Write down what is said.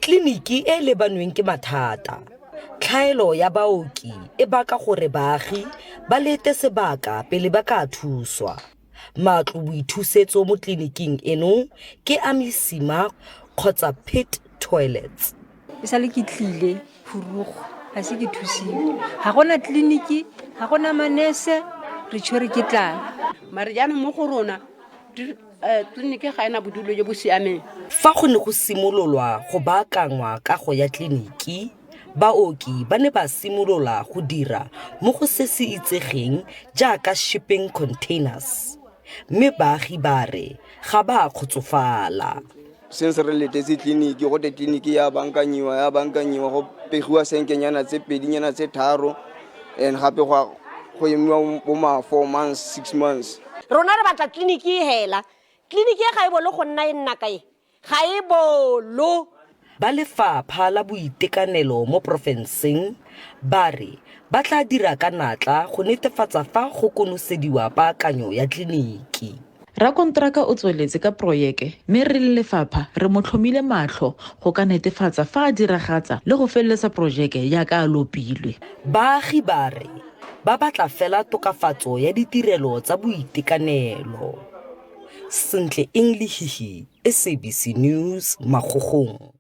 Tleliniki e e lebanweng ke mathata. Tlhaelo ya baoki e baka gore baagi ba lete sebaka pele ba ka thuswa. Matlo boithusetso mo tleliniking eno ke a mesima kgotsa pit toilets. E sale ke tlile phurugo ga se ke thusiwe. Ga gona tleliniki, ga gona manese, re tshwere ke tlala. Mare jaanong mo go rona tleliniki ga ena bodulo jo bo siameng. Fa go ne go simololwa go baakangwa kago ya tleliniki, baoki ba ne ba simolola go dira mo go se se itsegeng jaaka shipping containers, mme baagi ba re ga ba a kgotsofala. Since re letetse tleliniki, gote tleliniki ya bankanyiwa, ya bankanyiwa, go pegiwa senkenyana tse pedinyana tse tharo, and gape go go emiwa bo ma 4 months, 6 months. Rona re batla tleliniki e hela. Tleliniki e ga e bolo go nna e nna kae, ga e bolo. Ba lefapha la boitekanelo mo porofenseng ba re ba tla dira ka natla go netefatsa fa go konosediwa paakanyo ya tleliniki. Rakonteraka o tsweletse ka porojeke mme re le lefapha re mo tlhomile matlho go ka netefatsa fa a diragatsa le go feleletsa porojeke jaaka a lopilwe. Baagi ba re ba batla fela tokafatso ya ditirelo tsa boitekanelo. Sentle Eng Lehihi, SABC News, Magogong.